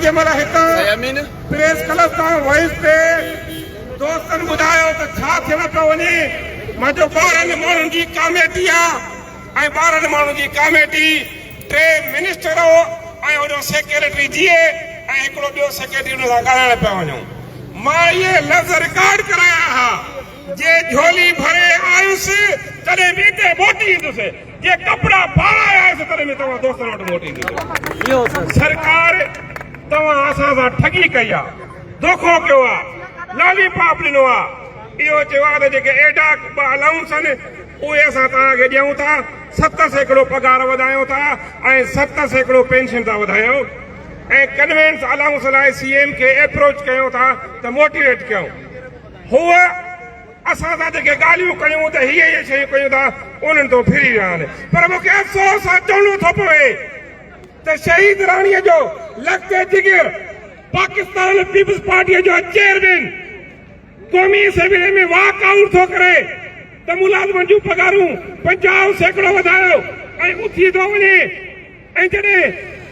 جنهن مهل هتان پريس ڪلب تان ويس تي دوستن ٻڌايو ته ڇا ٿيڻ پيو وڃي، مان چيو 12 ماڻهن جي ڪاميٽي آ ۽ 12 ماڻهن جي ڪاميٽي ٽي منسٽر ۽ هوڏو سيڪريٽري جي اي ۽ هڪڙو ٻيو سيڪريٽري ان سان ڳالهائڻ پيا وڃون. مان اهي لفظ رڪارڊ ڪرايا ها. جي جهولي ڀري آيس تڏهن به اتي موٽي ايندس، جي ڪپڙا پارائي آيس تڏهن به توهان دوستن وٽ موٽي ايندس. سرڪار توهان اسان سان ٺڳي ڪئي آ، دوکو ڪيو آ، لالي پاپ ڏنو آ، اهو چيو آ ته جيڪي ايڊاڪ ٻه الائونس آهن اهي اسان توهان کي ڏيون ٿا، 7% پگهار وڌايون ٿا ۽ 7% پينشن ٿا وڌايون ۽ ڪنوينس الائونس لاء سي ايم کي ايپروچ ڪيون ٿا ته موٽيويٽ ڪيون. هو اسان سان جيڪي ڳالهيون ڪيون ته هي اهي شيون ڪيون ٿا انهن تون ڦري ويا آهن پر مون کي افسوس سان چوڻو ٿو پوي ته شهيد راڻيء جو لخت جگر پاڪستان پيپلز پارٽيء جو چيئرمين قومي اسيمبلي ۾ واڪ آئوٽ ٿو ڪري ته ملازمن جون پگهارون 50% وڌايو ۽ اٿي ٿو وڃي. ۽ جڏهن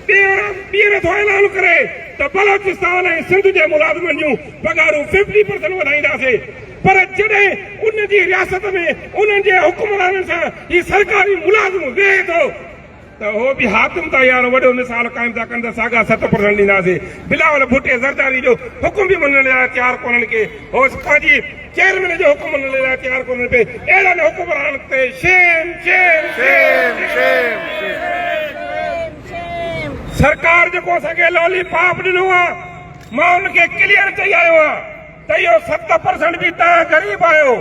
ٻيهر ٿو اعلان ڪري ته بلوچستان ۽ سنڌ جي ملازمن جون پگهارون ففٽي پرسنٽ وڌائينداسين پر جڏهن ان جي رياست ۾ انهن جي حڪمرانن سان هي سرڪاري ملازم ويهي ٿو ته هو به حاڪم تان يارو وڏو مثال قائم ٿا ڪن ته ساڳا 7% ڏينداسين. بلاول ڀٽي زرداري جو حڪم به مڃڻ لاء تيار ڪونهن ڪي هو پنهنجي چيئرمين جو حڪم مڃڻ لاء تيار ڪونهن پي اهڙن حڪمرانن تي شيم شيم شيم شيم سرڪار جيڪو اسان کي لالي پاپ ڏنو آ مان ان کي ڪليئر چئي آيو آهيان ته اهو 7% به توهان غريب آهيو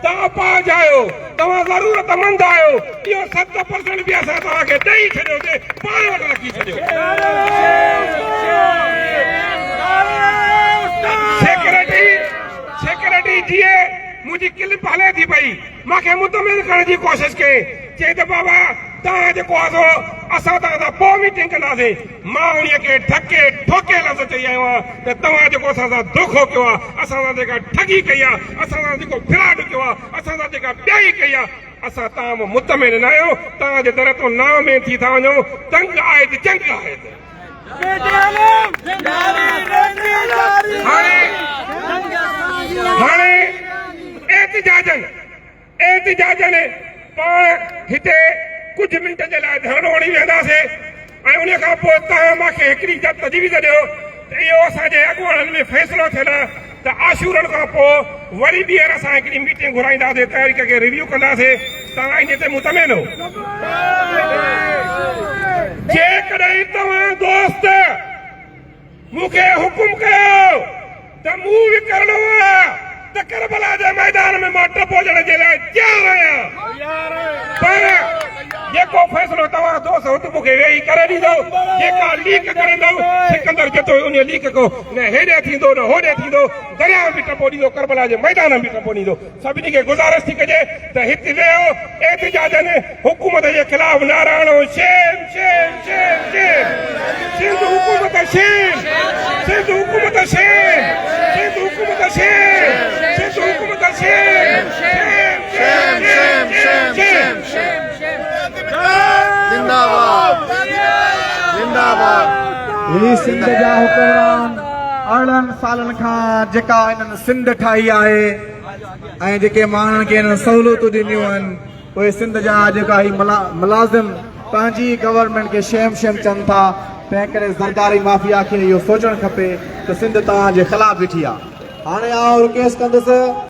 توهان اپاهج آهيو توهان ضرورت مند آهيو اهو 7% به اسان توهان کي ڏئي ڇڏيوسي پاڻ وٽ رکي ڇڏيو سيڪريٽري سيڪريٽري جيئي منهنجي ڪلپ هلي ٿي پئي، مان کي مطمئن ڪرڻ جي ڪوشش ڪئي، چيائين ته بابا توهان جيڪو آهي سو اسان توهان سان پوء ميٽنگ ڪنداسين. مان انهيء کي ڍڪي ٺوڪي لفظ چئي آيو آهيان ته توهان جيڪو اسان سان دوکو ڪيو آهي، اسان سان جيڪا ٺڳي ڪئي آهي، اسان سان جيڪو فراڊ ڪيو آهي، اسان سان جيڪا ٻيائي ڪئي آهي، اسان توهان مان مطمئن نه آهيون، توهان جي در تون نااميد ٿي ٿا وڃون، تنگ آهي ته جنگ آهي ته. هاڻي احتجاجن احتجاجن پاڻ هتي ڪجهه منٽن جي لاء ڌرڻو هڻي ويهنداسين ۽ ان کان پوء توهان مان کي هڪڙي تجويز ڏيو ته اهو اسان جي اڳواڻن ۾ فيصلو ٿيل آهي ته عاشورن کان پوء وري ٻيهر اسان هڪڙي ميٽنگ گهرائينداسين تحريڪ کي ريويو ڪنداسين توهان انهي تي مطمئن هو جيڪڏهن توهان دوست مون کي حڪم ڪيو ته مون به ڪرڻو آهي ته ڪربلا جي ميدان ۾ مان ٽپو ڏيڻ جي لاء تيار آهيان پر جيڪو فيصلو توهان دوست هت مون کي ويهي ڪري ڏيندؤ، جيڪا ليڪ ڪڍندؤ، سڪندر جتوئي انهيء ليڪ کان نه هيڏي ٿيندو نه هوڏي ٿيندو، درياء ۾ به ٽپو ڏيندو، ڪربلا جي ميدان ۾ به ٽپو ڏيندو. سڀني کي گذارش ٿي ڪجي ته هت ويهو، احتجاجن حڪومت جي خلاف نعرا هڻو، shame shame shame shame, Sindh حڪومت شيم، سنڌ حڪومت شيم، سنڌ حڪومت شيم، سنڌ حڪومت shame, shame shame shame shame shame. هي سنڌ جا حڪمران 18 سالن کان جيڪا هنن سنڌ ٺاهي آهي ۽ جيڪي ماڻهن کي هنن سهولتون ڏنيون آهن اهي سنڌ جا جيڪا هي ملازم پنهنجي گورنمينٽ کي شيم شيم چون ٿا تنهن ڪري زرداري مافيا کي اهو سوچڻ کپي ته سنڌ توهان جي خلاف بيٺي آهي هاڻي آئون رڪويسٽ ڪندس.